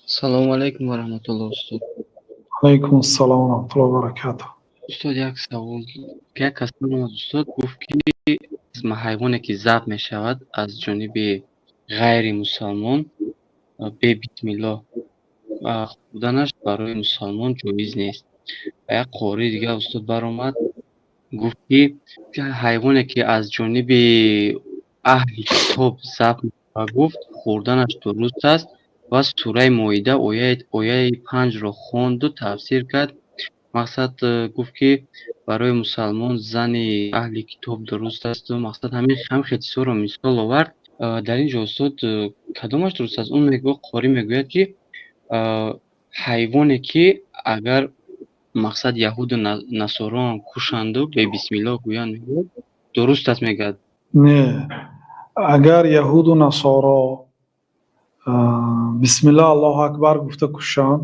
Салому алайкум ва раҳматуллоҳ, устод. Алайкум ассалом ва раҳматуллоҳи ва баракатуҳ. Устод, як савол. Як кас омад, устод, гуфт, ки ҳайвоне, ки забҳ мешавад аз ҷониби ғайри мусалмон бе бисмиллоҳ, хӯрданаш барои мусалмон ҷоиз нест. Ва як қории дигар, устод, баромад, гуфт, ки ҳайвоне, ки аз ҷониби аҳли китоб забҳ мешавад, гуфт, хӯрданаш дуруст аст ва сураи Моида ояи 5-ро хонду тафсир кард. Мақсад, гуфт, ки барои мусалмон зани аҳли китоб дуруст асту мақсад, ҳамин хел чизҳоро мисол овард. Дар ин ҷо, устод, кадомаш дуруст аст? Он қорӣ мегӯяд, ки ҳайвоне, ки агар, мақсад, яҳуду насороам кушанду бе бисмиллоҳ гӯянд, мегӯяд, дуруст аст, мегӯяд. Не, агар яҳуду насоро бисмиллаҳ, Аллоҳу акбар гуфта кушанд,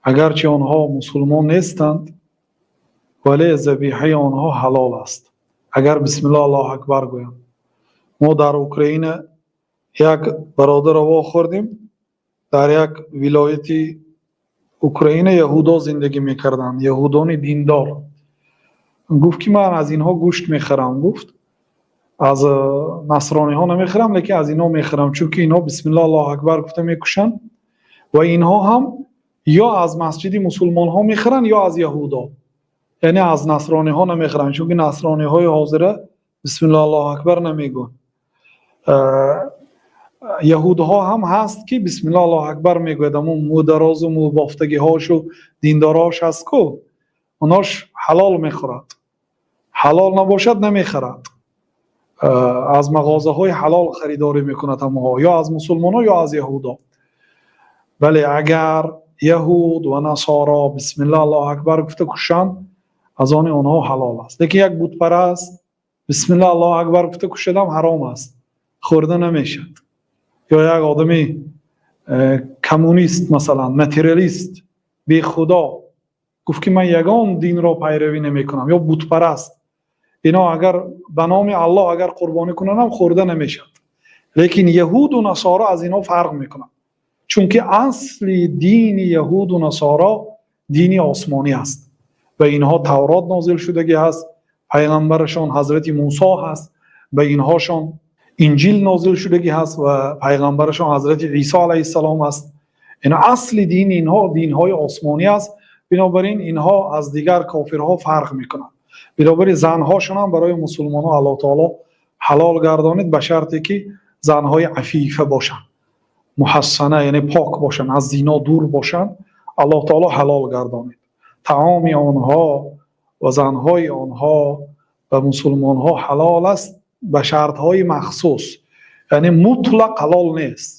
агарчи онҳо мусулмон нестанд, вале забиҳаи онҳо ҳалол аст, агар бисмиллаҳ, Аллоҳу акбар гӯянд. Мо дар Украина як бародарро вохӯрдем. Дар як вилояти Украина яҳудо зиндагӣ мекарданд, яҳудони диндор. Гуфт, ки ман аз инҳо гӯшт мехарам, гуфт, аз насрониҳо намехарам, лекин аз инҳо мехарам, чунки инҳо бисмиллаҳ, Аллоҳу акбар гуфта мекушанд ва инҳо ҳам ё аз масҷиди мусулмонҳо мехаранд, ё аз яҳудо, яъне аз насрониҳо намехаранд, чунки насрониҳои ҳозира бисмиллаҳ, Аллоҳу акбар намегӯянд. Яҳудҳо ҳам ҳаст, ки бисмиллаҳ, Аллоҳу акбар мегӯяд. Ҳамун мӯдарозу мӯбофтагиҳошу диндорош ҳаст ку, онош ҳалол мехӯрад. Ҳалол набошад, намехарад. Аз мағозаҳои ҳалол харидорӣ мекунад ҳамаҳо, ё аз мусулмонҳо, ё аз яҳудо. Бале, агар яҳуд ва насоро бисмиллаҳ, Аллоҳу акбар гуфта кушанд, аз они онҳо ҳалол аст. Лекин як бутпараст бисмиллаҳ, Аллоҳу акбар гуфта кушадам, ҳаром аст, хӯрда намешавад. Ё як одами коммунист, масалан, материалист, бехудо гуфт, ки ман ягон динро пайравӣ намекунам, ё бутпараст, ино агар ба номи Аллоҳ агар қурбонӣ кунанд, хӯрда намешавад. Лекин яҳуду насоро аз инҳо фарқ мекунанд, чунки асли дини яҳуду насоро дини осмонӣ аст. Ба инҳо Таврот нозил шудагӣ ҳаст, пайғамбарашон ҳазрати Мусо ҳаст. Ба инҳошон Инҷил нозил шудагӣ ҳаст ва пайғамбарашон ҳазрати Исо алайҳиссалом аст. Ин асли дини инҳо динҳои осмонӣ аст. Бинобар ин инҳо аз дигар кофирҳо фарқ мекунанд. Бинобар ин занҳошон ҳам барои мусулмонҳо Аллоҳ таоло ҳалол гардонид, ба шарте ки занҳои афифа бошанд, муҳассана, яъне пок бошанд, аз зино дур бошанд. Аллоҳ таоло ҳалол гардонид таоми онҳо ва занҳои онҳо ба мусулмонҳо ҳалол аст ба шартҳои махсус, яъне мутлақ ҳалол нест,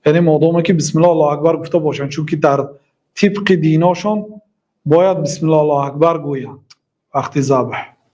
яъне модоме ки бисмиллаҳ, Аллоҳу акбар гуфта бошанд, чунки дар тибқи диношон бояд бисмиллаҳ, Аллоҳу акбар гӯянд вақти забҳ.